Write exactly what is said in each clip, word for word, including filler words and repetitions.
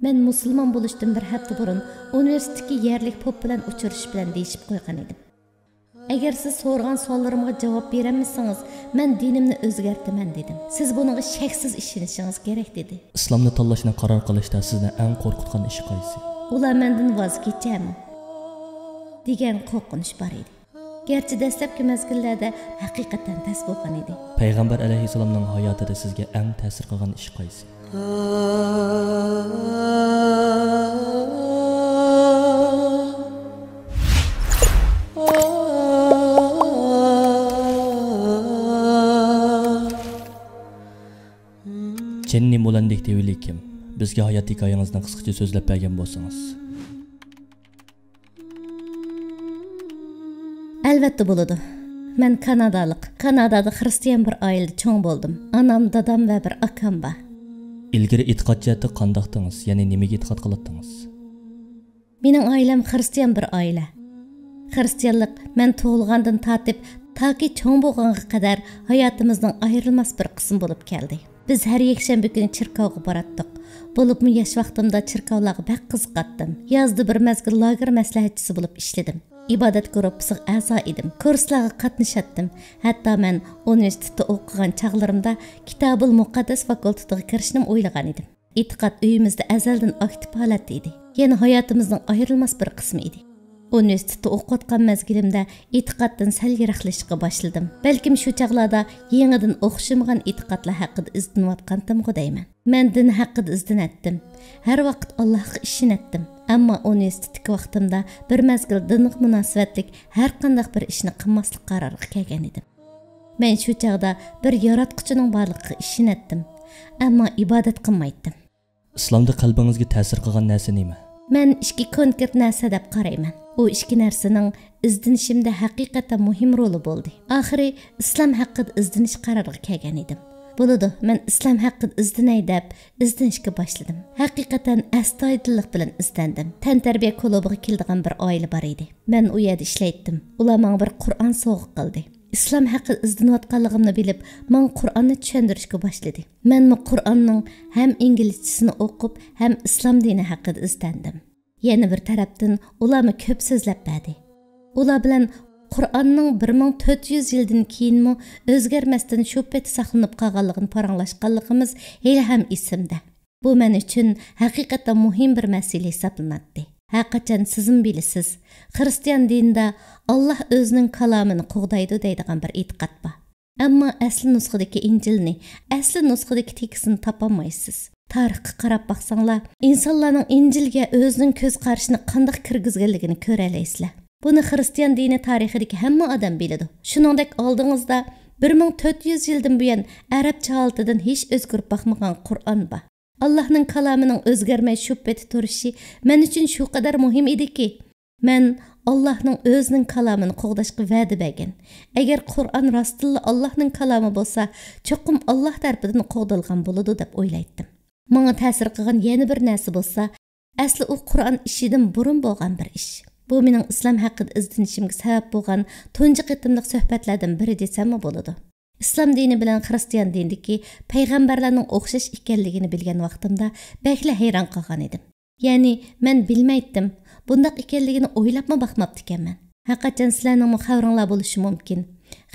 مەن مۇسۇلمان بولۇشتىن بىر ھەپتە بۇرۇن ئۇنىۋېرسىتېتتىكى يەرلىك پوپ بىلەن ئۇچرىشىش بىلەن دېيىشىپ قويغان ئىدىم. ئەگەر سىز سورىغان سوئاللىرىمغا جاۋاب بېرەلمىسىڭىز، مەن دىنىمنى ئۆزگەرتىمەن، دېدىم. سىز بۇنىڭغا شەكسىز ئىشىنىشىڭىز كېرەك، دېدى. ئىسلامنى تاللاشنى قارار قىلىشتا سىزنى ئەڭ قورقۇتقان ئىش قايسى؟ ئۇلار مەندىن ۋاز كېچەرمۇ؟ دېگەن قورقۇنچ بار ئىدى. گەرچە دەسلەپكى مەزگىللەردە ھەقىقەتەن تەس بولغان ئىدى. پەيغەمبەر ئەلەيھىسسالامنىڭ ھاياتىدا سىزگە ئەڭ تەسىر قىلغان ئىش قايسى؟ جېننى مولەندىك تېۋىلى كىم؟ بىزگە ھايات ھېكايىڭىزنى قىسقىچە سۆزلەپ بەرگەن بولسىڭىز. ئەلۋەتتە بولىدۇ. مەن كانادالىق. كانادادا خىرىستىيان بىر ئائىلىدە چوڭ بولدۇم. ئانام، دادام ۋە بىر ئاكام بار. ئىلگىرى ئېتىقاد جەھەتتە قانداقتىڭىز؟ يەنى نېمىگە ئېتىقاد قىلاتتىڭىز؟ مېنىڭ ئائىلەم خىرىستىيان بىر ئائىلە. خىرىستىيانلىق مەن تۇغۇلغاندىن تارتىپ تاكى چوڭ بولغانغا قەدەر ھاياتىمىزنىڭ ئايرىلماس بىر قىسمى بولۇپ كەلدى. بىز ھەر يەكشەنبە كۈنى چېركاۋغا باراتتۇق. بولۇپمۇ ياش ۋاقتىمدا چېركاۋلارغا بەك قىزىقاتتىم. يازدا بىر مەزگىل لاگېر مەسلىھەتچىسى بولۇپ ئىشلىدىم. ئىبادەت گۇرۇپپىسىغا ئەزا ئىدىم. كۇرسلارغا قاتنىشاتتىم. ھەتتا مەن ئۇنىۋېرسىتېتتا ئوقۇغان چاغلىرىمدا كىتابۇل مۇقەددەس فاكۇلتېتىغا كىرىشنىمۇ ئويلىغان ئىدىم. ئېتىقاد ئۆيىمىزدە ئەزەلدىن ئاكتىپ ھالەتتە ئىدى. يەنى ھاياتىمىزنىڭ ئايرىلماس بىر قىسمى ئىدى. ئۇنىۋېرسىتېتتا ئوقۇۋاتقان مەزگىلىمدە ئېتىقادتىن سەل يىراقلىشىشقا باشلىدىم. بەلكىم شۇ چاغلاردا يېڭىدىن ئوخشىمىغان ئېتىقادلار ھەققىدە ئىزدىنىۋاتقانتىمغۇ دەيمەن. مەن دىن ھەققىدە ئىزدىنەتتىم. ھەر ۋاقىت ئاللاھقا ئىشىنەتتىم. ئەمما ئۇنىۋېرسىتېتتىكى ۋاقتىمدا بىر مەزگىل دىنغا مۇناسىۋەتلىك ھەر قانداق بىر ئىشنى قىلماسلىق قارارىغا كەلگەن ئىدىم. مەن شۇ چاغدا بىر ياراتقۇچىنىڭ بارلىقىغا ئىشىنەتتىم. ئەمما ئىبادەت قىلمايتتىم. ئىسلامدا قەلبىڭىزگە تەسىر قىلغان نەرسە نېمە؟ مەن ئىككى كونكرېت نەرسە دەپ قارايمەن. ئۇ ئىككى نەرسىنىڭ ئىزدىنىشىمدە ھەقىقەتەن مۇھىم رولى بولدى. ئاخىرى ئىسلام ھەققىدە ئىزدىنىش قارارىغا كەلگەن ئىدىم. بولىدۇ، مەن ئىسلام ھەققىدە ئىزدىنەي دەپ ئىزدىنىشكە باشلىدىم. ھەقىقەتەن ئەستايىدىللىق بىلەن ئىزدەندىم. تەنتەربىيە كۇلۇبىغا كېلىدىغان بىر ئائىلە بار ئىدى. مەن ئۇ يەردە ئىشلەيتتىم. ئۇلار ماڭا بىر قۇرئان سوۋغا قىلدى. ئىسلام ھەققىدە ئىزدىنىۋاتقانلىقىمنى بىلىپ، ماڭا قۇرئاننى چۈشەندۈرۈشكە باشلىدى. مەنمۇ قۇرئاننىڭ ھەم ئىنگلىزچىسىنى ئوقۇپ، ھەم ئىسلام دىنى ھەققىدە ئىزدەندىم. يەنە بىر تەرەپتىن، ئۇلارمۇ كۆپ سۆزلەپ بەردى. ئۇلار بىلەن قۇرئاننىڭ بىر مىڭ تۆت يۈز يىلدىن كېيىنمۇ ئۆزگەرمەستىن شۇ پېتى ساقلىنىپ قالغانلىقىنى پاراڭلاشقانلىقىمىز ھېلىھەم ئېسىمدە. بۇ مەن ئۈچۈن ھەقىقەتەن مۇھىم بىر مەسىلە ھېسابلىناتتى. ھەرقاچان سىزمۇ بىلىسىز، خىرىستىيان دىنىدا ئاللاھ ئۆزىنىڭ كالامىنى قوغدايدۇ دەيدىغان بىر ئېتىقاد بار. ئەمما ئەسلى نۇسخىدىكى ئىنجىلنى، ئەسلى نۇسخىدىكى تېكىستنى تاپالمايسىز. تارىخقا قاراپ باقساڭلار، ئىنسانلارنىڭ ئىنجىلگە ئۆزىنىڭ كۆز قارىشىنى قانداق كىرگۈزگەنلىكىنى كۆرەلەيسىلەر. بۇنى خىرىستىيان دىنى تارىخىدىكى ھەممە ئادەم بىلىدۇ. شۇنىڭدەك ئالدىڭىزدا بىر مىڭ تۆت يۈز يىلدىن بۇيان ئەرەبچە ھالىتىدىن ھېچ ئۆزگىرىپ باقمىغان قۇرئان بار. ئاللاھنىڭ كالامىنىڭ ئۆزگەرمەي شۇ پېتى تۇرۇشى مەن ئۈچۈن شۇ قەدەر مۇھىم ئىدىكى، مەن ئاللاھنىڭ ئۆزىنىڭ كالامىنى قوغداشقا ۋەدە بەرگەن. ئەگەر قۇرئان راستتىنلا ئاللاھنىڭ كالامى بولسا، چوقۇم ئاللاھ تەرىپىدىن قوغدالغان بولىدۇ دەپ ئويلايتتىم. ماڭا تەسىر قىلغان يەنە بىر نەرسە بولسا، ئەسلى ئۇ قۇرئان ئىشىدىن بۇرۇن بولغان بىر ئىش. بۇ مېنىڭ ئىسلام ھەققىدە ئىزدىنىشىمگە سەۋەب بولغان تۇنجى قېتىملىق سۆھبەتلەردىن بىرى دېسەممۇ بولىدۇ. ئىسلام دىنى بىلەن خىرىستىيان دىنىدىكى پەيغەمبەرلەرنىڭ ئوخشاش ئىكەنلىكىنى بىلگەن ۋاقتىمدا بەكلا ھەيران قالغان ئىدىم. يەنى مەن بىلمەيتتىم، بۇنداق ئىكەنلىكىنى ئويلاپمۇ باقماپتىكەنمەن. ھەرقاچان سىلەرنىڭمۇ خەۋىرىڭلار بولۇشى مۇمكىن،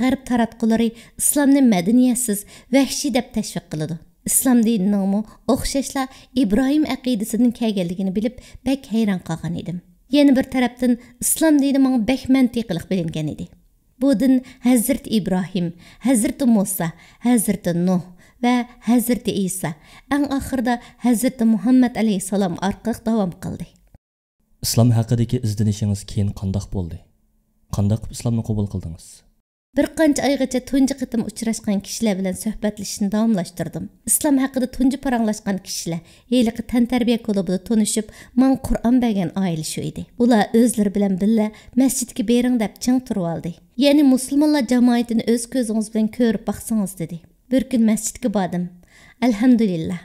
غەرب تاراتقۇلىرى ئىسلامنى مەدەنىيەتسىز، ۋەھشىي دەپ تەشۋىق قىلىدۇ. ئىسلام دىنىنىڭمۇ ئوخشاشلا ئىبراھىم ئەقىدىسىدىن كەلگەنلىكىنى بىلىپ بەك ھەيران قالغان ئىدىم. يەنە بىر تەرەپتىن، ئىسلام دىنى ماڭا بەك مەنتىقىلىق بىلىنگەن ئىدى. بۇ دىن ھەزرىتى ئىبراھىم، ھەزرىتى مۇسا، ھەزرىتى نۇھ ۋە ھەزرىتى ئىسا، ئەڭ ئاخىرىدا ھەزرىتى مۇھەممەد ئەلەيھىسسالام ئارقىلىق داۋام قىلدى. ئىسلام ھەققىدىكى ئىزدىنىشىڭىز كېيىن قانداق بولدى؟ قانداق قىلىپ ئىسلامنى قوبۇل قىلدىڭىز؟ بىر قانچە ئايغىچە تۇنجى قېتىم ئۇچراشقان كىشىلەر بىلەن سۆھبەتلىشىشنى داۋاملاشتۇردۇم. ئىسلام ھەققىدە تۇنجى پاراڭلاشقان كىشىلەر ھېلىقى تەنتەربىيە كۇلۇبىدا تونۇشۇپ، ماڭا قۇرئان بەرگەن ئائىلە شۇ ئىدى. ئۇلار ئۆزلىرى بىلەن بىللە مەسچىتكە بېرىڭ دەپ چىڭ تۇرۇۋالدى. يەنى مۇسۇلمانلار جامائىتىنى ئۆز كۆزىڭىز بىلەن كۆرۈپ باقسىڭىز، دېدى. بىر كۈن مەسچىتكە باردىم. ئەلھەمدۇلىللا،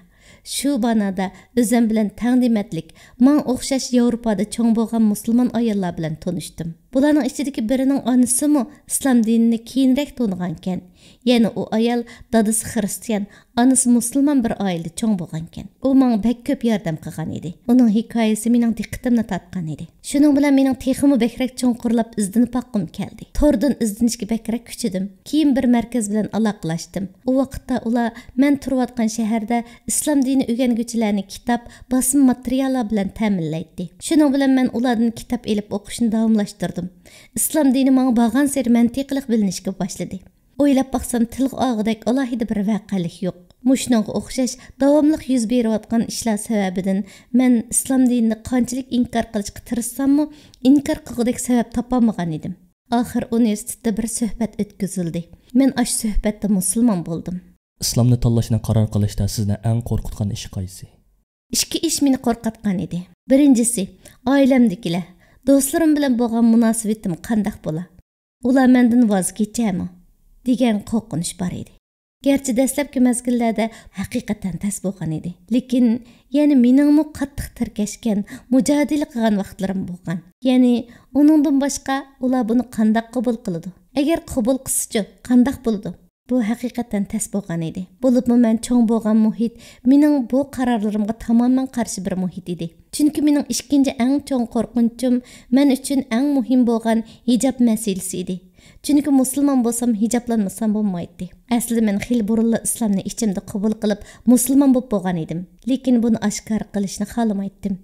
شۇ بانادا ئۆزۈم بىلەن تەڭ دېمەتلىك، ماڭا ئوخشاش ياۋروپادا چوڭ بولغان مۇسۇلمان ئاياللار بىلەن تونۇشتۇم. بۇلارنىڭ ئىچىدىكى بىرىنىڭ ئانىسىمۇ ئىسلام دىنىنى كېيىنرەك تونۇغانىكەن. يەنە ئۇ ئايال دادىسى خىرىستىيان، ئانىسى مۇسۇلمان بىر ئائىلىدە چوڭ بولغانىكەن. ئۇ ماڭا بەك كۆپ ياردەم قىلغان ئىدى. ئۇنىڭ ھېكايىسى مېنىڭ دىققىتىمنى تارتقان ئىدى. شۇنىڭ بىلەن مېنىڭ تېخىمۇ بەكرەك چوڭقۇرلاپ ئىزدىنىپ باققۇم كەلدى. توردىن ئىزدىنىشكە بەكرەك كۈچىدىم. كېيىن بىر مەركەز بىلەن ئالاقىلەشتىم. ئۇ ۋاقىتتا ئۇلار مەن تۇرۇۋاتقان شەھەردە ئىسلام دىنى ئۆگەنگۈچىلەرنى كىتاب، باسما ماتېرىياللار بىلەن تەمىنلەيتتى. شۇنىڭ بىلەن مەن ئۇلاردىن كىتاب ئېلىپ ئوقۇشنى داۋاملاشتۇردۇم. ئىسلام دىنى ماڭا بارغانسېرى مەنتىقىلىق بىلىنىشكە باشلىدى. ئويلاپ باقسام، تىلغا ئالغۇدەك ئالاھىدە بىر ۋەقەلىك يوق. مۇشۇنىڭغا ئوخشاش داۋاملىق يۈز بېرىۋاتقان ئىشلار سەۋەبىدىن مەن ئىسلام دىنىنى قانچىلىك ئىنكار قىلىشقا تىرىشساممۇ، ئىنكار قىلغۇدەك سەۋەب تاپالمىغان ئىدىم. ئاخىر ئۇنىۋېرسىتېتتا بىر سۆھبەت ئۆتكۈزۈلدى. مەن ئاشۇ سۆھبەتتە مۇسۇلمان بولدۇم. ئىسلامنى تاللاشنى قارار قىلىشتا سىزنى ئەڭ قورقۇتقان ئىش قايسى؟ ئىككى ئىش مېنى قورقۇتقان ئىدى. بىرىنچىسى، ئائىلەمدىكىلەر، دوستلىرىم بىلەن بولغان مۇناسىۋىتىم قانداق بولا؟ ئۇلار مەندىن ۋاز كېچەرمۇ؟ دېگەن قورقۇنچ بار ئىدى. گەرچە دەسلەپكى مەزگىللەردە ھەقىقەتەن تەس بولغان ئىدى، لېكىن يەنە مېنىڭمۇ قاتتىق تىركەشكەن، مۇجادىلە قىلغان ۋاقىتلىرىم بولغان. يەنى ئۇنىڭدىن باشقا ئۇلار بۇنى قانداق قوبۇل قىلىدۇ؟ ئەگەر قوبۇل قىلسىچۇ، قانداق بولىدۇ؟ بۇ ھەقىقەتەن تەس بولغان ئىدى. بولۇپمۇ مەن چوڭ بولغان مۇھىت مېنىڭ بۇ قارارلىرىمغا تامامەن قارشى بىر مۇھىت ئىدى. چۈنكى مېنىڭ ئىككىنچى ئەڭ چوڭ قورقۇنچۇم، مەن ئۈچۈن ئەڭ مۇھىم بولغان ھىجاب مەسىلىسى ئىدى. چۈنكى مۇسۇلمان بولسام، ھىجابلانمىسام بولمايتتى. ئەسلىدە مەن خېلى بۇرۇنلا ئىسلامنى ئىچىمدە قوبۇل قىلىپ، مۇسۇلمان بولۇپ بولغان ئىدىم. لېكىن بۇنى ئاشكارا قىلىشنى خالىمايتتىم.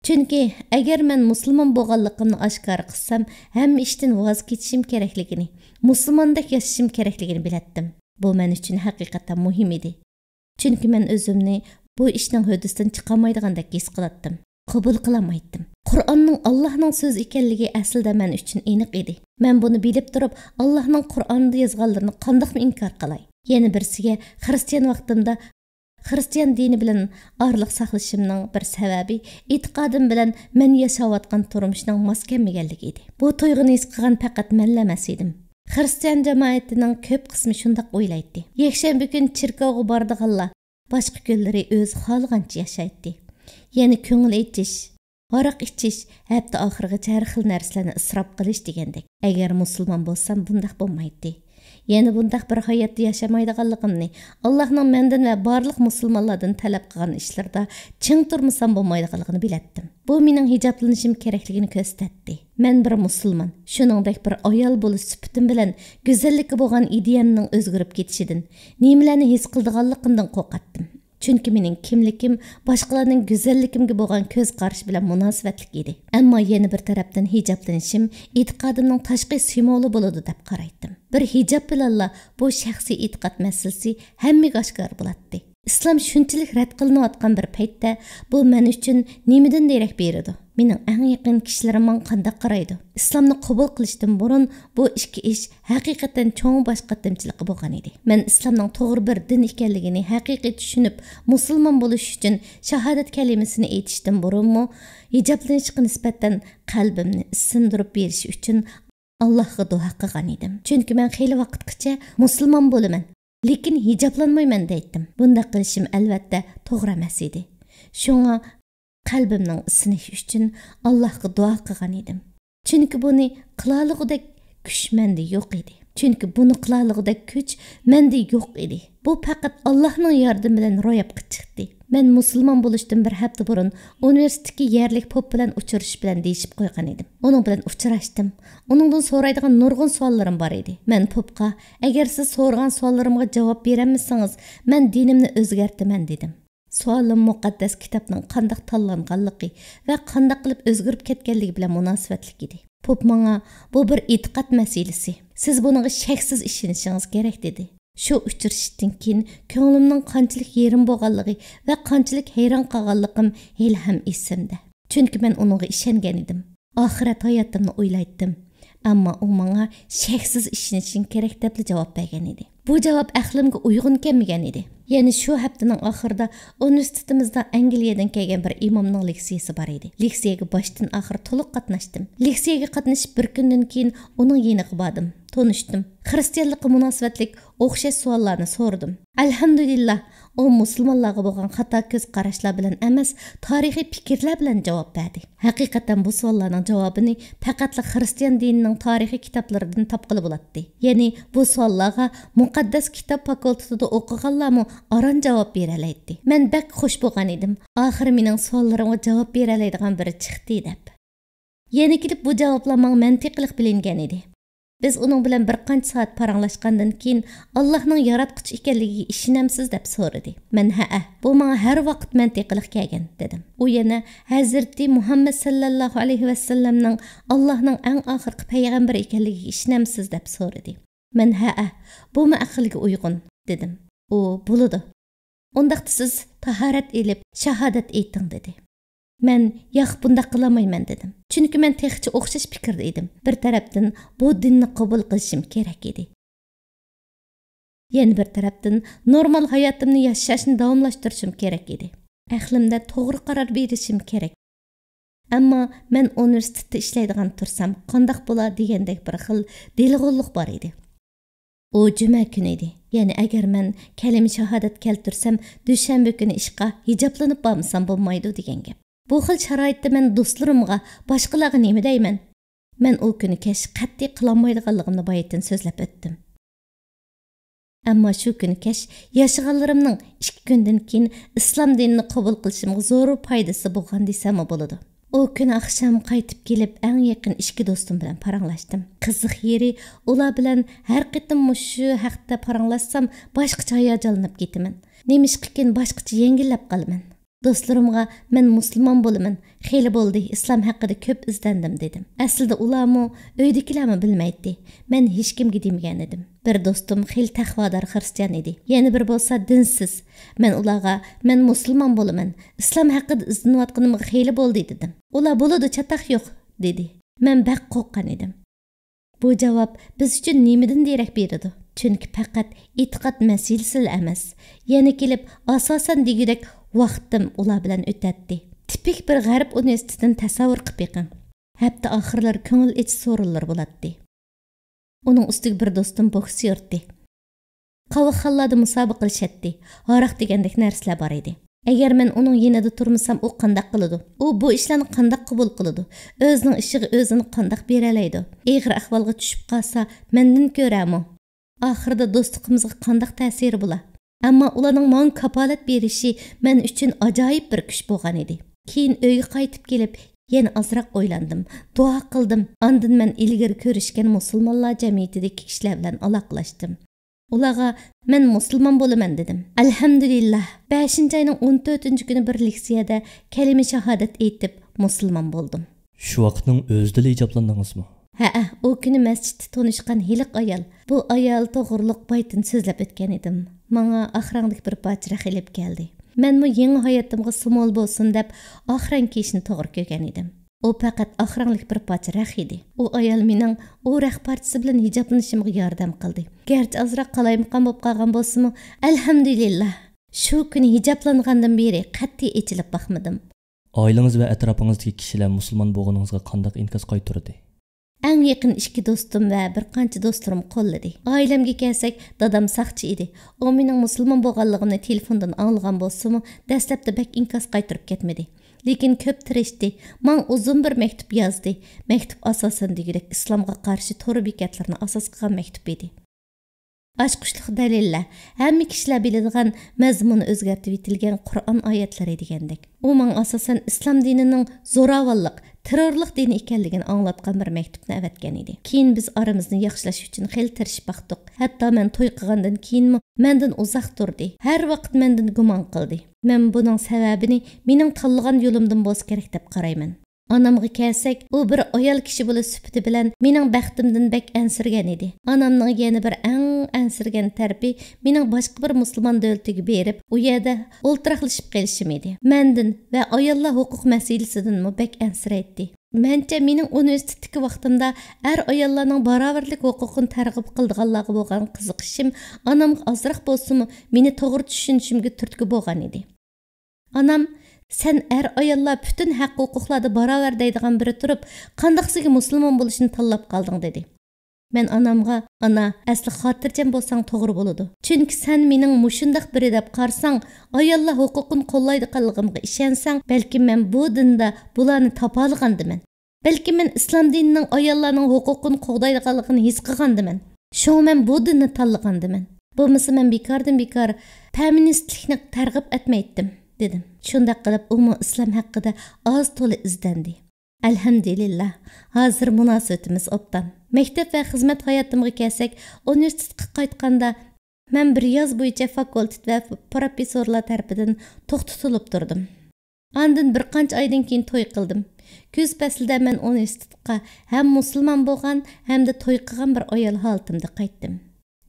چۈنكى ئەگەر مەن مۇسۇلمان بولغانلىقىمنى ئاشكارا قىلسام، ھەممە ئىشتىن ۋاز كېچىشىم كېرەكلىكىنى، مۇسۇلماندەك ياشىشىم كېرەكلىكىنى بىلەتتىم. بۇ مەن ئۈچۈن ھەقىقەتەن مۇھىم ئىدى. چۈنكى مەن ئۆزۈمنى بۇ ئىشنىڭ ھۆددىسىدىن چىقالمايدىغاندەك ھېس قىلاتتىم. قوبۇل قىلالمايتتىم. قۇرئاننىڭ ئاللاھنىڭ سۆزى ئىكەنلىكى ئەسلىدە مەن ئۈچۈن ئېنىق ئىدى. مەن بۇنى بىلىپ تۇرۇپ، ئاللاھنىڭ قۇرئاندا يازغانلىرىنى قانداقمۇ ئىنكار قىلاي؟ يەنە بىرسىگە، خىرىستىيان ۋاقتىمدا خىرىستىيان دىنى بىلەن ئارىلىق ساقلىشىمنىڭ بىر سەۋەبى ئېتىقادىم بىلەن مەن ياشاۋاتقان تۇرمۇشنىڭ ماس كەلمىگەنلىكى ئىدى. بۇ تۇيغۇنى ھېس قىلغان پەقەت مەنلا ئەمەس ئىدىم. خىرىستىيان جامائىتىنىڭ كۆپ قىسمى شۇنداق ئويلايتتى. يەكشەنبە كۈنى چېركاۋغا بارىدىغانلار باشقا كۈنلىرى ئۆزى خالىغانچە ياشايتتى. يەنى كۆڭۈل ئېچىش، ھاراق ئىچىش، ھەپتە ئاخىرىغىچە ھەر خىل نەرسىلەرنى ئىسراپ قىلىش دېگەندەك. ئەگەر مۇسۇلمان بولسام، بۇنداق بولمايتتى. يەنە بۇنداق بىر ھاياتتا ياشىمايدىغانلىقىمنى، ئاللاھنىڭ مەندىن ۋە بارلىق مۇسۇلمانلاردىن تەلەپ قىلغان ئىشلىرىدا چىڭ تۇرمىسام بولمايدىغانلىقىنى بىلەتتىم. بۇ مېنىڭ ھىجابلىنىشىم كېرەكلىكىنى كۆرسىتەتتى. مەن بىر مۇسۇلمان، شۇنىڭدەك بىر ئايال بولۇش سۈپىتىم بىلەن گۈزەللىككە بولغان ئىدىيەمنىڭ ئۆزگىرىپ كېتىشىدىن، نېمىلەرنى ھېس قىلىدىغانلىقىمدىن قورقاتتىم. چۈنكى مېنىڭ كىملىكىم باشقىلارنىڭ گۈزەللىكىمگە بولغان كۆز قارىشى بىلەن مۇناسىۋەتلىك ئىدى. ئەمما يەنە بىر تەرەپتىن ھىجابلىنىشىم ئېتىقادىمنىڭ تاشقى سىمۋولى بولىدۇ دەپ قارايتتىم. بىر ھىجاب بىلەنلا بۇ شەخسىي ئېتىقاد مەسىلىسى ھەممىگە ئاشكارا بولاتتى. ئىسلام شۇنچىلىك رەت قىلىنىۋاتقان بىر پەيتتە، بۇ مەن ئۈچۈن نېمىدىن دېرەك بېرىدۇ؟ مېنىڭ ئەڭ يېقىن كىشىلىرىم ماڭا قانداق قارايدۇ؟ ئىسلامنى قوبۇل قىلىشتىن بۇرۇن بۇ ئىككى ئىش ھەقىقەتەن چوڭ باش قاتلىمىچىلىقى بولغان ئىدى. مەن ئىسلامنىڭ توغرا بىر دىن ئىكەنلىكىنى ھەقىقىي چۈشىنىپ، مۇسۇلمان بولۇش ئۈچۈن شاھادەت كەلىمىسىنى ئېيتىشتىن بۇرۇنمۇ، ھىجابلىنىشقا نىسبەتەن قەلبىمنى ئىسسىندۇرۇپ بېرىشى ئۈچۈن ئاللاھقا دۇئا قىلغان ئىدىم. چۈنكى مەن خېلى ۋاقىتقىچە مۇسۇلمان بولىمەن، لېكىن ھىجابلانمايمەن دەيتتىم. بۇنداق قىلىشىم ئەلۋەتتە توغرا ئەمەس ئىدى. شۇڭا قەلبىمنىڭ ئىسسىنىشى ئۈچۈن ئاللاھقا دۇئا قىلغان ئىدىم. چۈنكى بۇنى قىلالىغۇدەك كۈچ مەندە يوق ئىدى. چۈنكى بۇنى قىلالىغۇدەك كۈچ مەندە يوق ئىدى. بۇ پەقەت ئاللاھنىڭ ياردىمى بىلەن روياپقا چىقتى. مەن مۇسۇلمان بولۇشتىن بىر ھەپتە بۇرۇن ئۇنىۋېرسىتېتتىكى يەرلىك پوپ بىلەن ئۇچرىشىش بىلەن دېيىشىپ قويغان ئىدىم. ئۇنىڭ بىلەن ئۇچراشتىم. ئۇنىڭدىن سورايدىغان نۇرغۇن سوئاللىرىم بار ئىدى. مەن پوپقا، «ئەگەر سىز سورىغان سوئاللىرىمغا جاۋاب بېرەلمىسىڭىز، مەن دىنىمنى ئۆزگەرتىمەن» دېدىم. سوئالىم مۇقەددەس كىتابنىڭ قانداق تاللانغانلىقى ۋە قانداق قىلىپ ئۆزگىرىپ كەتكەنلىكى بىلەن مۇناسىۋەتلىك ئىدى. پوپ ماڭا، «بۇ بىر ئېتىقاد مەسىلىسى. سىز بۇنىڭغا شەكسىز ئىشىنىشىڭىز كېرەك» دېدى. شۇ ئۇچرىشىشتىن كېيىن كۆڭلۈمنىڭ قانچىلىك يېرىم بولغانلىقى ۋە قانچىلىك ھەيران قالغانلىقىم ھېلىھەم ئېسىمدە. چۈنكى مەن ئۇنىڭغا ئىشەنگەن ئىدىم. ئاخىرەت ھاياتىمنى ئويلايتتىم. ئەمما ئۇ ماڭا، «شەكسىز ئىشىنىشىڭ كېرەك» دەپلا جاۋاب بەرگەن ئىدى. بۇ جاۋاب ئەقلىمگە ئۇيغۇن كەلمىگەن ئىدى. يەنە شۇ ھەپتىنىڭ ئاخىرىدا ئۇنىۋېرسىتېتىمىزدا ئەنگلىيەدىن كەلگەن بىر ئىمامنىڭ لېكسىيىسى بار ئىدى. لېكسىيەگە باشتىن ئاخىر تولۇق قاتناشتىم. لېكسىيەگە قاتنىشىپ بىر كۈندىن كېيىن ئۇنىڭ يېنىغا باردىم، تونۇشتۇم. خىرىستىيانلىققا مۇناسىۋەتلىك ئوخشاش سوئاللارنى سورىدىم. ئەلھەمدۇلىللا، ئۇ مۇسۇلمانلارغا بولغان خاتا كۆز قاراشلار بىلەن ئەمەس، تارىخىي پىكىرلەر بىلەن جاۋاب بەردى. ھەقىقەتەن بۇ سوئاللارنىڭ جاۋابىنى پەقەتلا خىرىستىيان دىنىنىڭ تارىخىي كىتابلىرىدىن تاپقىلى بولاتتى. يەنى بۇ سوئاللارغا مۇقەددەس كىتاب فاكۇلتېتىدا ئوقۇغانلارمۇ ئاران جاۋاب بېرەلەيتتى. مەن بەك خۇش بولغان ئىدىم. ئاخىرى مېنىڭ سوئاللىرىمغا جاۋاب بېرەلەيدىغان بىرى چىقتى دەپ. يەنە كېلىپ بۇ جاۋابلار ماڭا مەنتىقىلىق بىلىنگەن ئىدى. بىز ئۇنىڭ بىلەن بىر قانچە سائەت پاراڭلاشقاندىن كېيىن، ئاللاھنىڭ ياراتقۇچى ئىكەنلىكىگە ئىشىنەمسىز؟ دەپ سورىدى. مەن ھەئە، بۇ ماڭا ھەر ۋاقىت مەنتىقىلىق كەلگەن، دېدىم. ئۇ يەنە ھەزرىتى مۇھەممەد سەللەللاھۇ ئەلەيھى ۋەسەللەمنىڭ ئاللاھنىڭ ئەڭ ئاخىرقى پەيغەمبىرى ئىكەنلىكىگە ئىشىنەمسىز؟ دەپ سورىدى. مەن ھەئە، بۇمۇ ئەقىلگە ئۇيغۇن، دېدىم. ئۇ بولىدۇ. ئۇنداقتا سىز تاھارەت ئېلىپ، شاھادەت ئېيتىڭ، دېدى. مەن ياق، بۇنداق قىلالمايمەن، دېدىم. چۈنكى مەن تېخىچە ئوخشاش پىكىردە ئىدىم. بىر تەرەپتىن بۇ دىننى قوبۇل قىلىشىم كېرەك ئىدى. يەنە بىر تەرەپتىن نورمال ھاياتىمنى ياشاشنى داۋاملاشتۇرۇشۇم كېرەك ئىدى. ئەقلىمدە توغرا قارار بېرىشىم كېرەك. ئەمما مەن ئۇنىۋېرسىتېتتا ئىشلەيدىغان تۇرسام قانداق بولا دېگەندەك بىر خىل دېلىغۇللۇق بار ئىدى. ئۇ جۈمە كۈنى ئىدى. يەنى ئەگەر مەن كەلىمە شاھادەت كەلتۈرسەم، دۈشەنبە كۈنى ئىشقا ھىجابلىنىپ بارمىسام بولمايدۇ دېگەن گەپ. بۇ خىل شارائىتتا مەن دوستلىرىمغا، باشقىلارغا نېمە دەيمەن؟ مەن ئۇ كۈنى كەچ قەتئىي قىلالمايدىغانلىقىمنى بايىتىن سۆزلەپ ئۆتتۈم. ئەمما شۇ كۈنى كەچ ياشىغانلىرىمنىڭ ئىككى كۈندىن كېيىن ئىسلام دىنىنى قوبۇل قىلىشىمغا زور پايدىسى بولغان دېسەممۇ بولىدۇ. ئۇ كۈنى ئاخشام قايتىپ كېلىپ، ئەڭ يېقىن ئىككى دوستۇم بىلەن پاراڭلاشتىم. قىزىق يېرى، ئۇلار بىلەن ھەر قېتىم مۇشۇ ھەقتە پاراڭلاشسام، باشقىچە ھاياجانلىنىپ كېتىمەن. نېمىشقىكىن باشقىچە يەڭگىللەپ قالىمەن. دوستلىرىمغا، مەن مۇسۇلمان بولىمەن، خېلى بولدى، ئىسلام ھەققىدە كۆپ ئىزدەندىم، دېدىم. ئەسلىدە ئۇلارمۇ، ئۆيدىكىلەرمۇ بىلمەيتتى. مەن ھېچكىمگە دېمىگەن ئىدىم. بىر دوستۇم خېلى تەقۋادار خىرىستىيان ئىدى. يەنە بىرى بولسا دىنسىز. مەن ئۇلارغا، مەن مۇسۇلمان بولىمەن، ئىسلام ھەققىدە ئىزدىنىۋاتقىنىمغا خېلى بولدى، دېدىم. ئۇلار، بولىدۇ، چاتاق يوق، دېدى. مەن بەك قورققان ئىدىم. بۇ جاۋاب بىز ئۈچۈن نېمىدىن دېرەك بېرىدۇ؟ چۈنكى پەقەت ئېتىقاد مەسىلىسىلا ئەمەس، يەنە كېلىپ ئاساسەن دېگۈدەك ۋاقتىم ئۇلار بىلەن ئۆتەتتى. تىپىك بىر غەرب ئۇنىۋېرسىتېتىنى تەسەۋۋۇر قىلىپ بېقىڭ. ھەپتە ئاخىرلىرى كۆڭۈل ئېچىش سورۇنلىرى بولاتتى. ئۇنىڭ ئۈستىگە بىر دوستۇم بوكس يورۇتتى. قاۋاقخانىلاردا مۇسابىقىلىشەتتى. ھاراق دېگەندەك نەرسىلەر بار ئىدى. ئەگەر مەن ئۇنىڭ يېنىدا تۇرمىسام، ئۇ قانداق قىلىدۇ؟ ئۇ بۇ ئىشلارنى قانداق قوبۇل قىلىدۇ؟ ئۆزىنىڭ ئىشىغا ئۆزىنى قانداق بېرەلەيدۇ؟ ئېغىر ئەھۋالغا چۈشۈپ قالسا، مەندىن كۆرەمۇ؟ ئاخىرىدا دوستلۇقىمىزغا قانداق تەسىرى بولا؟ ئەمما ئۇلارنىڭ ماڭا كاپالەت بېرىشى مەن ئۈچۈن ئاجايىپ بىر كۈچ بولغان ئىدى. كېيىن ئۆيگە قايتىپ كېلىپ، يەنە ئازراق ئويلاندىم، دۇئا قىلدىم. ئاندىن مەن ئىلگىرى كۆرۈشكەن مۇسۇلمانلار جەمئىيىتىدىكى كىشىلەر بىلەن ئالاقىلەشتىم. ئۇلارغا، مەن مۇسۇلمان بولىمەن، دېدىم. ئەلھەمدۇلىللا، بەشىنچى ئاينىڭ ئون تۆتىنچى كۈنى بىر لېكسىيەدە كەلىمە شاھادەت ئېيتىپ، مۇسۇلمان بولدۇم. شۇ ۋاقىتنىڭ ئۆزىدىلا ھىجابلاندىڭىزمۇ؟ ھەئە، ئۇ كۈنى مەسچىتتە تونۇشقان ھېلىقى ئايال، بۇ ئايال توغرۇلۇق بايىتىن سۆزلەپ ئۆتكەن ئىدىم. ماڭا ئاق رەڭدىكى بىر پارچە رەخ ئېلىپ كەلدى. مەنمۇ يېڭى ھاياتىمغا سىمۋول بولسۇن دەپ، ئاق رەڭ كىيىشنى توغرا كۆرگەن ئىدىم. ئۇ پەقەت ئاق رەڭلىك بىر پارچە رەخ ئىدى. ئۇ ئايال مېنىڭ ئۇ رەخ پارچىسى بىلەن ھىجابلىنىشىمغا ياردەم قىلدى. گەرچە ئازراق قالايمىقان بولۇپ قالغان بولسىمۇ، ئەلھەمدۇلىللا، شۇ كۈنى ھىجابلانغاندىن بېرى قەتئىي ئېچىلىپ باقمىدىم. ئائىلىڭىز ۋە ئەتراپىڭىزدىكى كىشىلەر مۇسۇلمان بولغىنىڭىزغا قانداق ئىنكاس قايتۇردى؟ ئەڭ يېقىن ئىككى دوستۇم ۋە بىر قانچە دوستلىرىم قوللىدى. ئائىلەمگە كەلسەك، دادام ساقچى ئىدى. ئۇ مېنىڭ مۇسۇلمان بولغانلىقىمنى تېلېفوندىن ئاڭلىغان بولسىمۇ، دەسلەپتە بەك ئىنكاس قايتۇرۇپ كەتمىدى. لېكىن كۆپ تىرىشتى، ماڭا ئۇزۇن بىر مەكتۇپ يازدى. مەكتۇپ ئاساسەن دېگۈدەك ئىسلامغا قارشى تور بېكەتلىرىنى ئاساس قىلغان مەكتۇپ ئىدى. ئاچقۇچلۇق دەلىللەر، ھەممە كىشىلەر بىلىدىغان، مەزمۇنى ئۆزگەرتىۋېتىلگەن قۇرئان ئايەتلىرى دېگەندەك. ئۇ ماڭا ئاساسەن ئىسلام دىنىنىڭ زوراۋانلىق، تېررورلۇق دىنى ئىكەنلىكىنى ئاڭلاتقان بىر مەكتۇپنى ئەۋەتكەن ئىدى. كېيىن بىز ئارىمىزنى ياخشىلاش ئۈچۈن خېلى تىرىشىپ باقتۇق. ھەتتا مەن توي قىلغاندىن كېيىنمۇ مەندىن ئۇزاق تۇردى. ھەر ۋاقىت مەندىن گۇمان قىلدى. مەن بۇنىڭ سەۋەبىنى مېنىڭ تاللىغان يولۇمدىن بولسا كېرەك دەپ قارايمەن. ئانامغا كەلسەك، ئۇ بىر ئايال كىشى بولۇش سۈپىتى بىلەن مېنىڭ بەختىمدىن بەك ئەنسىرىگەن ئىدى. ئانامنىڭ يەنە بىر ئەڭ ئەنسىرىگەن تەرىپى، مېنىڭ باشقا بىر مۇسۇلمان دۆلىتىگە بېرىپ، ئۇ يەردە ئولتۇراقلىشىپ قېلىشىم ئىدى. مەندىن ۋە ئاياللار ھوقۇق مەسىلىسىدىنمۇ بەك ئەنسىرەيتتى. مەنچە، مېنىڭ ئۇنىۋېرسىتېتتىكى ۋاقتىمدا ئەر-ئاياللارنىڭ باراۋەرلىك ھوقۇقىنى تەرغىب قىلىدىغانلارغا بولغان قىزىقىشىم ئانامغا ئازراق بولسىمۇ مېنى توغرا چۈشىنىشىمگە تۈرتكە بولغان ئىدى. ئانام، سەن ئەر-ئاياللار پۈتۈن ھەق-ھوقۇقلاردا باراۋەر دەيدىغان بىرى تۇرۇپ، قانداقسىگە مۇسۇلمان بولۇشنى تاللاپ قالدىڭ؟ دېدى. مەن ئانامغا، «ئانا، ئەسلى خاتىرجەم بولساڭ توغرا بولىدۇ. چۈنكى سەن مېنىڭ مۇشۇنداق بىرى دەپ قارىساڭ، ئاياللار ھوقۇقىنى قوللايدىغانلىقىمغا ئىشەنسەڭ، بەلكىم مەن بۇ دىندا بۇلارنى تاپالىغاندىمەن. بەلكىم مەن ئىسلام دىنىنىڭ ئاياللارنىڭ ھوقۇقىنى قوغدايدىغانلىقىنى ھېس قىلغاندىمەن. شۇڭا مەن بۇ دىننى تاللىغاندىمەن. بولمىسا مەن بىكاردىن بىكار پەمىنىستلىكنى تەرغىب ئەتمەيتتىم» دېدىم. شۇنداق قىلىپ ئۇمۇ ئىسلام ھەققىدە ئاز تولا ئىزدەندى. ئەلھەمدۇلىللا، ھازىر مۇناسىۋىتىمىز ئوبدان. مەكتەپ ۋە خىزمەت ھاياتىمغا كەلسەك، ئۇنىۋېرسىتېتقا قايتقاندا، مەن بىر ياز بويىچە فاكۇلتېت ۋە پروفېسسورلار تەرىپىدىن توختىتىلىپ تۇردۇم. ئاندىن بىر قانچە ئايدىن كېيىن توي قىلدىم. كۈز پەسلىدە مەن ئۇنىۋېرسىتېتقا ھەم مۇسۇلمان بولغان، ھەمدە توي قىلغان بىر ئايال ھالىتىمدە قايتتىم.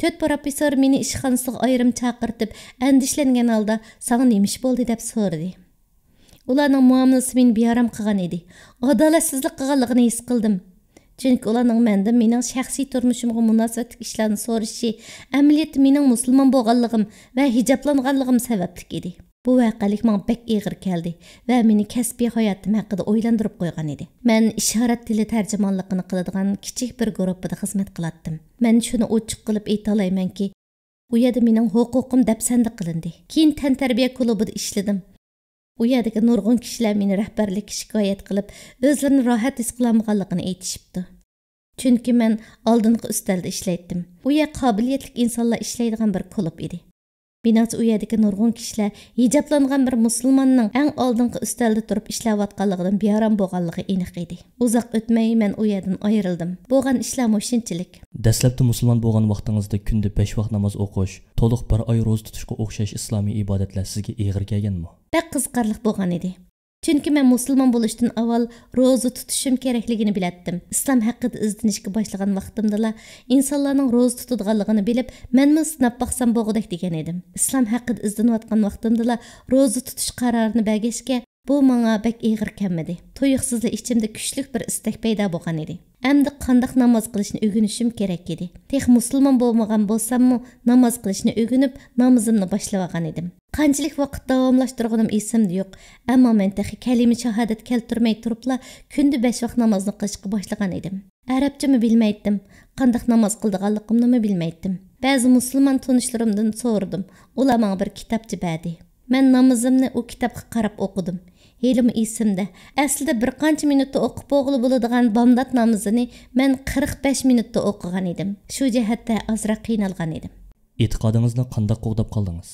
تۆت پروفېسسور مېنى ئىشخانىسىغا ئايرىم چاقىرتىپ، ئەندىشىلەنگەن ھالدا، «ساڭا نېمە ئىش بولدى؟» دەپ سورىدى. ئۇلارنىڭ مۇئامىلىسى مېنى بىئارام قىلغان ئىدى. ئادالەتسىزلىك قىلغانلىقىنى ھېس قىلدىم. چۈنكى ئۇلارنىڭ مەندىن مېنىڭ شەخسىي تۇرمۇشۇمغا مۇناسىۋەتلىك ئىشلارنى سورىشى، ئەمەلىيەتتە مېنىڭ مۇسۇلمان بولغانلىقىم ۋە ھىجابلانغانلىقىم سەۋەبلىك ئىدى. بۇ ۋەقەلىك ماڭا بەك ئېغىر كەلدى ۋە مېنى كەسپىي ھاياتىم ھەققىدە ئويلاندۇرۇپ قويغان ئىدى. مەن ئىشارەت تىلى تەرجىمانلىقىنى قىلىدىغان كىچىك بىر گۇرۇپپىدا خىزمەت قىلاتتىم. مەن شۇنى ئوچۇق قىلىپ ئېيتالايمەنكى، ئۇ يەردە مېنىڭ ھوقۇقۇم دەپسەندە قىلىندى. كېيىن تەنتەربىيە كۇلۇبىدا ئىشلىدىم. ئۇ يەردىكى نۇرغۇن كىشىلەر مېنى رەھبەرلىككە شىكايەت قىلىپ، ئۆزلىرىنى راھەت ھېس قىلالمىغانلىقىنى ئېيتىشىپتۇ. چۈنكى مەن ئالدىنقى ئۈستەلدە ئىشلەيتتىم. ئۇ يەر قابىلىيەتلىك ئىنسانلار ئىشلەيدىغان بىر كۇلۇب ئىدى. مېنىڭچە، ئۇ يەردىكى نۇرغۇن كىشىلەر ھىجابلانغان بىر مۇسۇلماننىڭ ئەڭ ئالدىنقى ئۈستەلدە تۇرۇپ ئىشلەۋاتقانلىقىدىن بىئارام بولغانلىقى ئېنىق ئىدى. ئۇزاق ئۆتمەي مەن ئۇ يەردىن ئايرىلدىم. بولغان ئىشلارمۇ شۇنچىلىك. دەسلەپتە مۇسۇلمان بولغان ۋاقتىڭىزدا كۈندە بەش ۋاق ناماز ئوقۇش، تولۇق بىر ئاي روزا تۇتۇشقا ئوخشاش ئىسلامىي ئىبادەتلەر سىزگە ئېغىر كەلگەنمۇ؟ بەك قىزىقارلىق بولغان ئىدى. چۈنكى مەن مۇسۇلمان بولۇشتىن ئاۋۋال روزا تۇتۇشۇم كېرەكلىكىنى بىلەتتىم. ئىسلام ھەققىدە ئىزدىنىشكە باشلىغان ۋاقتىمدىلا ئىنسانلارنىڭ روزا تۇتىدىغانلىقىنى بىلىپ، مەنمۇ سىناپ باقسام بوغۇدەك دېگەن ئىدىم. ئىسلام ھەققىدە ئىزدىنىۋاتقان ۋاقتىمدىلا روزا تۇتۇش قارارىنى بەرگەچكە، بۇ ماڭا بەك ئېغىر كەلمىدى. تۇيۇقسىزلا ئىچىمدە كۈچلۈك بىر ئىستەك پەيدا بولغان ئىدى. ئەمدى قانداق ناماز قىلىشنى ئۆگىنىشىم كېرەك ئىدى. تېخى مۇسۇلمان بولمىغان بولساممۇ، ناماز قىلىشنى ئۆگىنىپ، نامىزىمنى باشلىۋالغان ئىدىم. قانچىلىك ۋاقىت داۋاملاشتۇرغىنىم ئېسىمدە يوق، ئەمما مەن تېخى كەلىمە شاھادەت كەلتۈرمەي تۇرۇپلا كۈندە بەش ۋاق نامازنى قىلىشقا باشلىغان ئىدىم. ئەرەبچىمۇ بىلمەيتتىم، قانداق ناماز قىلىدىغانلىقىمنىمۇ بىلمەيتتىم. بەزى مۇسۇلمان تونۇشلىرىمدىن سورىدىم، ئۇلار ماڭا بىر كىتابچە بەردى. مەن نامىزىمنى ئۇ كىتابقا قاراپ ئوقۇدۇم. ھېلىمۇ ئېسىمدە، ئەسلىدە بىر قانچە مىنۇتتا ئوقۇپ بولغىلى بولىدىغان بامدات نامىزىنى مەن قىرىق بەش مىنۇتتا ئوقۇغان ئىدىم. شۇ جەھەتتە ئازراق قىينالغان ئىدىم. ئېتىقادىڭىزنى قانداق قوغداپ قالدىڭىز؟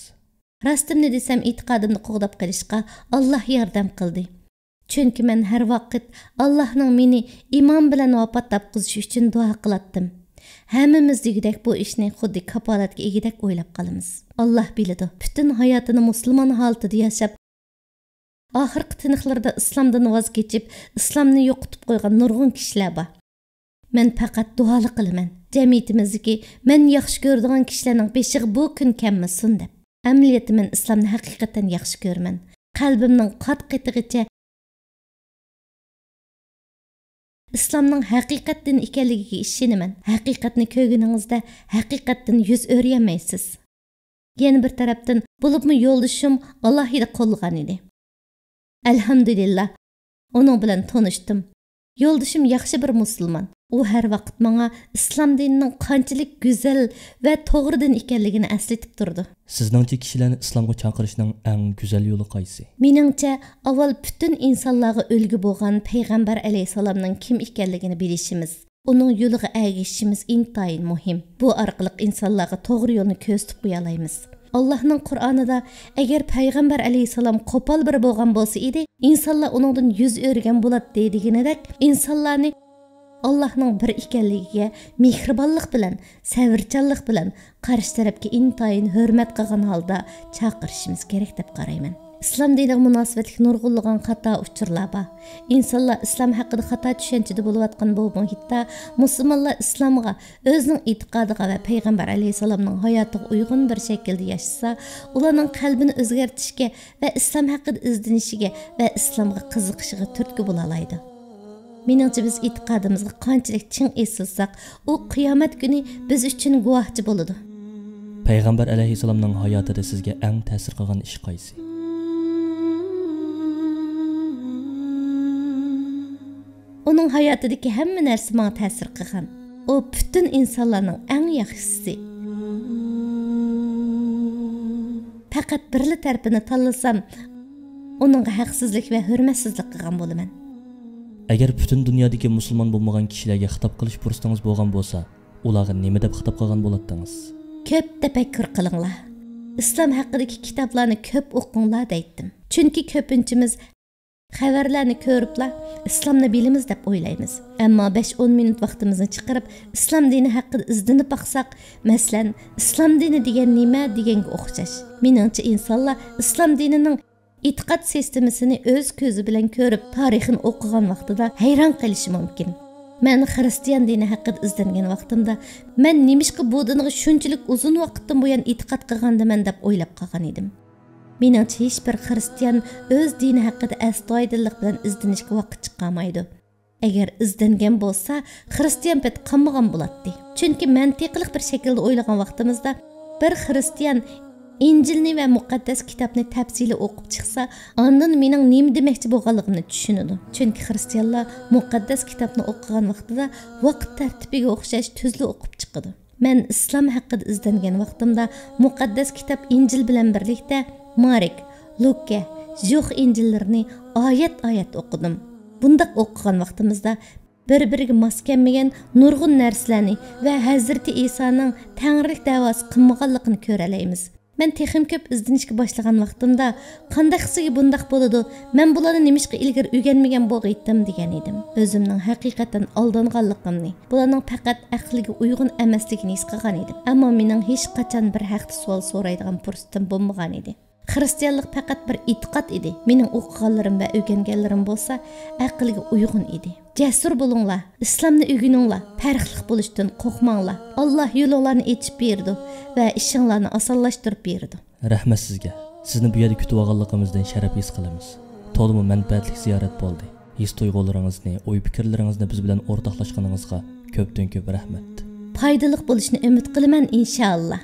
راستىمنى دېسەم، ئېتىقادىمنى قوغداپ قېلىشقا ئاللاھ ياردەم قىلدى. چۈنكى مەن ھەر ۋاقىت ئاللاھنىڭ مېنى ئىمان بىلەن ۋاپات تاپقۇزۇشى ئۈچۈن دۇئا قىلاتتىم. ھەممىمىز دېگۈدەك بۇ ئىشنى خۇددى كاپالەتكە ئىگىدەك ئويلاپ قالىمىز. ئاللاھ بىلىدۇ، پۈتۈن ھاياتىنى مۇسۇلمان ھالىتىدە ياشاپ، ئاخىرقى تىنىقلىرىدا ئىسلامدىن ۋاز كېچىپ، ئىسلامنى يوقىتىپ قويغان نۇرغۇن كىشىلەر بار. مەن پەقەت دۇئالا قىلىمەن، جەمئىيىتىمىزدىكى مەن ياخشى كۆرىدىغان كىشىلەرنىڭ بېشىغا بۇ كۈن كەلمىسۇن دەپ. ئەمەلىيەتتە مەن ئىسلامنى ھەقىقەتەن ياخشى كۆرىمەن. قەلبىمنىڭ قات قېتىغىچە ئىسلامنىڭ ھەقىقەت دىن ئىكەنلىكىگە ئىشىنىمەن. ھەقىقەتنى كۆرگىنىڭىزدە ھەقىقەتتىن يۈز ئۆرۈيەلمەيسىز. يەنە بىر تەرەپتىن، بولۇپمۇ يولدىشىم ئالاھىدە قوللىغان ئىدى. ئەلھەمدۇلىللا، ئۇنىڭ بىلەن تونۇشتۇم. يولدىشىم ياخشى بىر مۇسۇلمان. ئۇ ھەر ۋاقىت ماڭا ئىسلام دىنىنىڭ قانچىلىك گۈزەل ۋە توغرا دىن ئىكەنلىكىنى ئەسلىتىپ تۇرىدۇ. سىزنىڭچە كىشىلەرنى ئىسلامغا چاقىرىشنىڭ ئەڭ گۈزەل يولى قايسى؟ مېنىڭچە، ئاۋۋال پۈتۈن ئىنسانلارغا ئۈلگە بولغان پەيغەمبەر ئەلەيھىسسالامنىڭ كىم ئىكەنلىكىنى بىلىشىمىز، ئۇنىڭ يولىغا ئەگىشىشىمىز ئىنتايىن مۇھىم. بۇ ئارقىلىق ئىنسانلارغا توغرا يولنى كۆرسىتىپ قويالايمىز. ئاللاھنىڭ قۇرئانىدا، ئەگەر پەيغەمبەر ئەلەيھىسسالام قوپال بىرى بولغان بولسا ئىدى، ئىنسانلار ئۇنىڭدىن يۈز ئۆرۈگەن بولاتتى، دېگىنىدەك، ئىنسانلارنى ئاللاھنىڭ بىر ئىكەنلىكىگە مېھرىبانلىق بىلەن، سەۋرچانلىق بىلەن قارشى تەرەپكە ئىنتايىن ھۆرمەت قىلغان ھالدا چاقىرىشىمىز كېرەك دەپ قارايمەن. ئىسلام دىنىغا مۇناسىۋەتلىك نۇرغۇنلىغان خاتا ئۇچۇرلار بار. ئىنسانلار ئىسلام ھەققىدە خاتا چۈشەنچىدە بولۇۋاتقان بۇ مۇھىتتا، مۇسۇلمانلار ئىسلامغا، ئۆزىنىڭ ئېتىقادىغا ۋە پەيغەمبەر ئەلەيھىسسالامنىڭ ھاياتىغا ئۇيغۇن بىر شەكىلدە ياشىسا، ئۇلارنىڭ قەلبىنى ئۆزگەرتىشكە ۋە ئىسلام ھەققىدە ئىزدىنىشىگە ۋە ئىسلامغا قىزىقىشىغا تۈرتكە بولالايدۇ. مېنىڭچە، بىز ئېتىقادىمىزغا قانچىلىك چىڭ ئېسىلساق، ئۇ قىيامەت كۈنى بىز ئۈچۈن گۇۋاھچى بولىدۇ. پەيغەمبەر ئەلەيھىسسالامنىڭ ھاياتىدا سىزگە ئەڭ تەسىر قىلغان ئىش قايسى؟ ئۇنىڭ ھاياتىدىكى ھەممە نەرسە ماڭا تەسىر قىلغان. ئۇ پۈت پۈتۈن ئىنسانلارنىڭ ئەڭ ياخشىسى. پەقەت بىرلا تەرىپىنى تاللىسام، ئۇنىڭغا ھەقسىزلىك ۋە ھۆرمەتسىزلىك قىلغان بولىمەن. ئەگەر پۈتۈن دۇنيادىكى مۇسۇلمان بولمىغان كىشىلەرگە خىتاب قىلىش پۇرسىتىڭىز بولغان بولسا، ئۇلارغا نېمە دەپ خىتاب قىلغان بولاتتىڭىز؟ كۆپ تەپەككۇر قىلىڭلار. ئىسلام ھەققىدىكى كىتابلارنى كۆپ ئوقۇڭلار دەيتتىم. چۈنكى كۆپىنچىمىز خەۋەرلەرنى كۆرۈپلا ئىسلامنى بىلىمىز دەپ ئويلايمىز. ئەمما بەش-ئون مىنۇت ۋاقتىمىزنى چىقىرىپ، ئىسلام دىنى ھەققىدە ئىزدىنىپ باقساق، مەسىلەن، ئىسلام دىنى دېگەن نېمە دېگەنگە ئوخشاش. مېنىڭچە، ئىنسانلار ئىسلام دىنىنىڭ ئېتىقاد سىستېمىسىنى ئۆز كۆزى بىلەن كۆرۈپ، تارىخىنى ئوقۇغان ۋاقتىدا ھەيران قېلىشى مۇمكىن. مەن خىرىستىيان دىنى ھەققىدە ئىزدەنگەن ۋاقتىمدا، مەن نېمىشقا بۇ دىنغا شۇنچىلىك ئۇزۇن ۋاقىتتىن بۇيان ئېتىقاد قىلغاندىمەن دەپ ئويلاپ قالغان ئىدىم. مېنىڭچە، ھېچبىر خىرىستىيان ئۆز دىنى ھەققىدە ئەستايىدىللىق بىلەن ئىزدىنىشكە ۋاقىت چىقارمايدۇ. ئەگەر ئىزدەنگەن بولسا، خىرىستىيان پېتى قالمىغان بولاتتى. چۈنكى مەنتىقلىق بىر شەكىلدە ئويلىغان ۋاقتىمىزدا، بىر خىرىستىيان ئىنجىلنى ۋە مۇقەددەس كىتابنى تەپسىلىي ئوقۇپ چىقسا، ئاندىن مېنىڭ نېمە دېمەكچى بولغانلىقىنى چۈشىنىدۇ. چۈنكى خىرىستىيانلار مۇقەددەس كىتابنى ئوقۇغان ۋاقتىدا ۋاقىت تەرتىپىگە ئوخشاش تۈزلا ئوقۇپ چىقىدۇ. مەن ئىسلام ھەققىدە ئىزدەنگەن ۋاقتىمدا، مۇقەددەس كىتاب ئىنجىل بىلەن بىرلىكتە مارك، لۇكا، ژوخ ئىنجىللىرىنى ئايەت-ئايەت ئوقۇدۇم. بۇنداق ئوقۇغان ۋاقتىمىزدا بىر-بىرىگە ماس كەلمىگەن نۇرغۇن نەرسىلەرنى ۋە ھەزرىتى ئىسانىڭ تەڭرىلىك دەۋاسى قىلمىغانلىقىنى كۆرەلەيمىز. مەن تېخىمۇ كۆپ ئىزدىنىشكە باشلىغان ۋاقتىمدا، قانداقسىگە بۇنداق بولىدۇ؟ مەن بۇلارنى نېمىشقا ئىلگىرى ئۆگەنمىگەن بولغىيتتىم دېگەن ئىدىم. ئۆزۈمنىڭ ھەقىقەتەن ئالدانغانلىقىمنى، بۇلارنىڭ پەقەت ئەقىلگە ئۇيغۇن ئەمەسلىكىنى ھېس قىلغان ئىدىم. ئەمما مېنىڭ ھېچقاچان بىر ھەقتە سوئال سورايدىغان پۇرسىتىم بولمىغان ئىدى. خىرىستىيانلىق پەقەت بىر ئېتىقاد ئىدى. مېنىڭ ئوقۇغانلىرىم ۋە ئۆگەنگەنلىرىم بولسا ئەقىلگە ئۇيغۇن ئىدى. جەسۇر بولۇڭلار، ئىسلامنى ئۆگىنىڭلار، پەرقلىق بولۇشتىن قورقماڭلار. ئاللا يولۇڭلارنى ئېچىپ بېرىدۇ ۋە ئىشىڭلارنى ئاسانلاشتۇرۇپ بېرىدۇ. رەھمەت سىزگە. سىزنى بۇ يەردە كۈتۈۋالغانلىقىمىزدىن شەرەپ ھېس قىلىمىز. تولىمۇ مەنپەئەتلىك زىيارەت بولدى. ھېس تۇيغۇلىرىڭىزنى، ئوي پىكىرلىرىڭىزنى بىز بىلەن ئورتاقلاشقىنىڭىزغا كۆپتىن كۆپ رەھمەت. پايدىلىق بولۇشىنى ئۈمىد قىلىمەن، ئىنشائاللا.